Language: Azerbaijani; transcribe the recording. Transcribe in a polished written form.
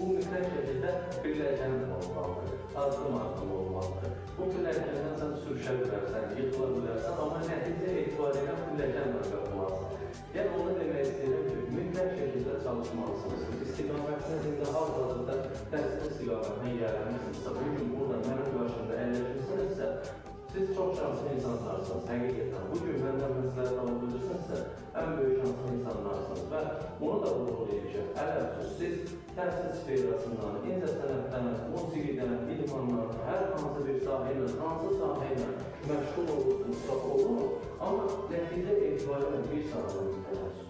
Bu mütləq şəkildə pilləkənlə olmalıdır, addım-addım olmalıdır. Bu pilləkəndən sən sürüşə bilərsən, yıxıla bilərsən, amma nəticə etibarilə pilləkənlə qalxmalısan. Yəni, onu demək istəyirəm ki, mütləq şəkildə çalışmalısınız. İstiqamətiniz indi hal-hazırda təhsil istiqamətinə yiyələnmişsinizsə, bugün burada mənim qarşımda əyləşmisinizsə, siz çox şanslı insanlarsınız, həqiqətən. Bugün məndən məsləhət ala bilirsinizsə, ən böyük şanslı insanlarsınız və onu da vurğulayım ki, ələxüsus siz təhsil sferasından, incəsənətdən, musiqidən, idmandan, hər hansı bir sahə ilə, hansı sahə ilə məşğul olursunuzsa olun, amma nəticə etibarilə bir sahədə mütəxəssis